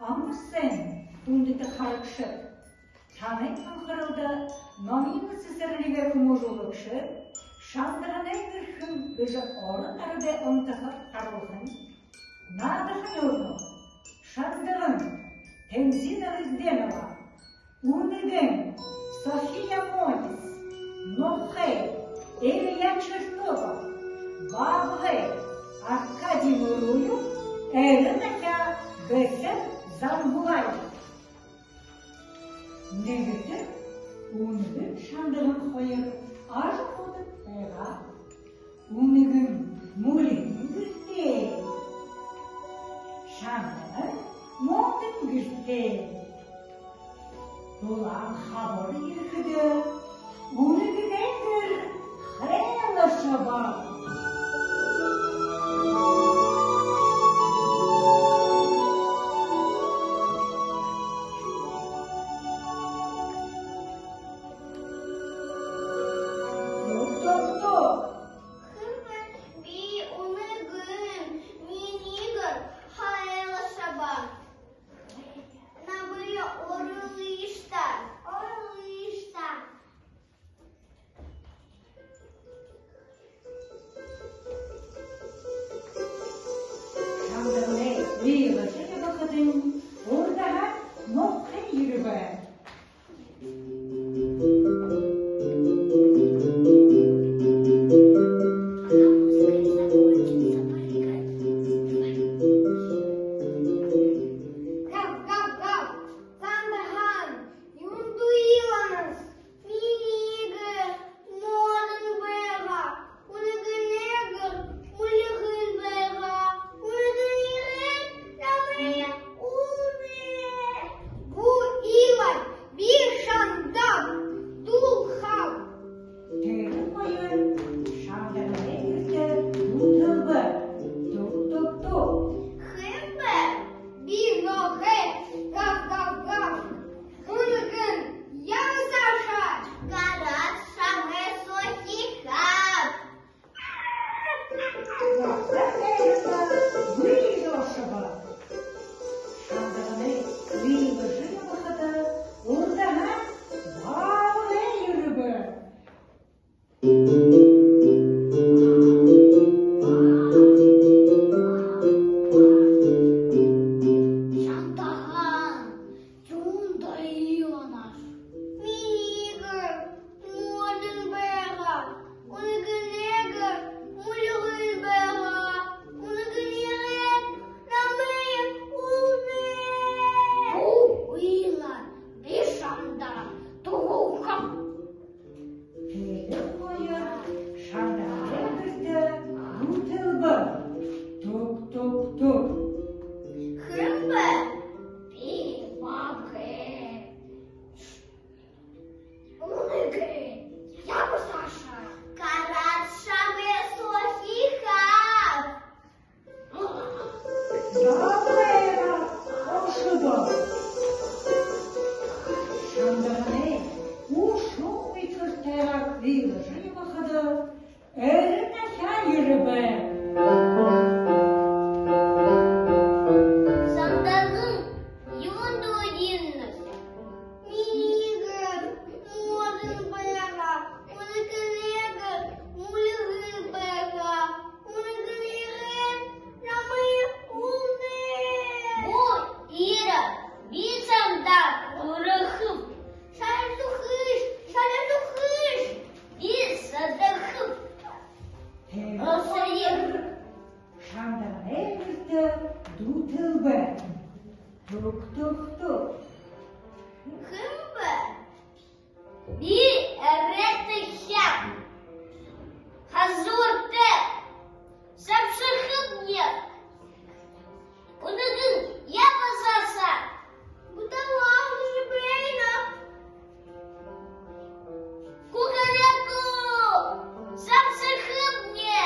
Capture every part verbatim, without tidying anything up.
Амар сайн, хүндэтэ харагшад! Танай анхаралда номой сэсэрлигэй хүмүүжүүлэгшэ «Шандаганай гэрхэн» гэжэ ород арадай онтохо харуулһан наадахи нюурнууд: «Шандаган» — Тэмзина Гэгденова, «Үнэгэн» — София Монис, «Нохой» — Илья Черногов, «Баабгай» — Аркадий Нуруев, «Эрэ нахяа» — Бэсэн Зангулаев. Нэгэтэ үнэгэн шандаган хоёр ажаһуудаг байгаа. Үнэгэн мүльһэн гэртэй, шандаган модон гэртэй. Дулаан хабар ерэхэдэ, үнэгэнэй гэр хайлашаба. Тук, тук, тук. Хэн бэ? Би үнэгэн. Минии гэр хайлашаба. Намайе оролыш даа, оролыш даа. Шандаганай лийлэжэ ябахадань, урдаһаа нохой ерэбэ. Гав, гав, гав! Шандагаан, юундэ уйланаш? Минии гэр модон байгаа, үнэгэнэй гэр мүльһэн байгаа. Үнэгэн ерээд, намайе үгы. Бү илад, би шандаган, дуулхаб. Тэрэ хоёр шандаганай гэртэ дүтэлбэ. Тук, тук, тук. Хэн бэ? Би нохой. Гав, гав, гав. Үнэгэн, яб саашаа. Гараад шамайе сохихаб. Нохой дайрада гүйжэ ошобо. Шандаганай лийлэжэ ябахада, урдаһаа баабгай ерэбэ. Шандагаан, юундэ уйланаш? Минии гэр модон байгаа, үнэгэнэй гэр мүльһэн байгаа. Үнэгэн ерээд, намайе үгы. Бү илад, би шандаган, дуулхаб. Тэрэ хоёр шандаганай гэртэ дүтэлбэ. Тук, тук, тук. Хэн бэ? Би баабгай. Үнэгэн, яб саашаа. Гараад шамайе сохихаб. Баабгай ошобо. Шандаганай үшөө үдэр тайгые лийлэжэ ябахада, эрэ нохой ерэбэ. Шандаган, юундэ уйланаш? Минии гэр модон байгаа, үнэгэнэй гэр мүльһэн байгаа. Үнэгэн ерээд, намайе үгы. Бү илад, би шандаган, дуулхаб. Шалаа зүгыш, шалаа зүгыш. Би шандаган. Тэрэ хоёр шандаганай гэртэ дүтэлбэ. Тук, тук, тук. Хэн бэ? Би эрэ нохой. Хажуурта. Шабшахамни. Үнэгэн, яб саашаа. Буталам, жибэйнэ. Кукареку. Шабшахамни.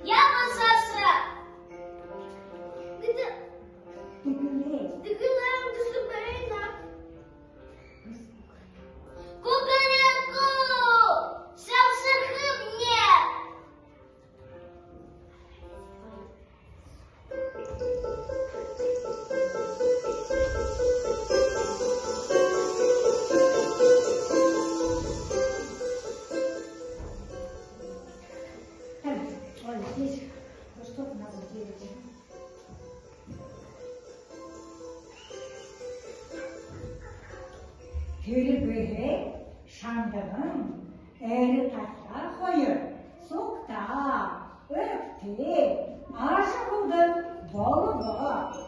Яб саашаа. Битэ. Тигэлээ. Тигэлээ, жибэйнэ. Кукареку. Ой, здесь вот что-то надо сделать. Тэрэ гэһээ шандаган, эрэ тахяа хоёр сугтаа, эбтэй ажаһуудаг болобо.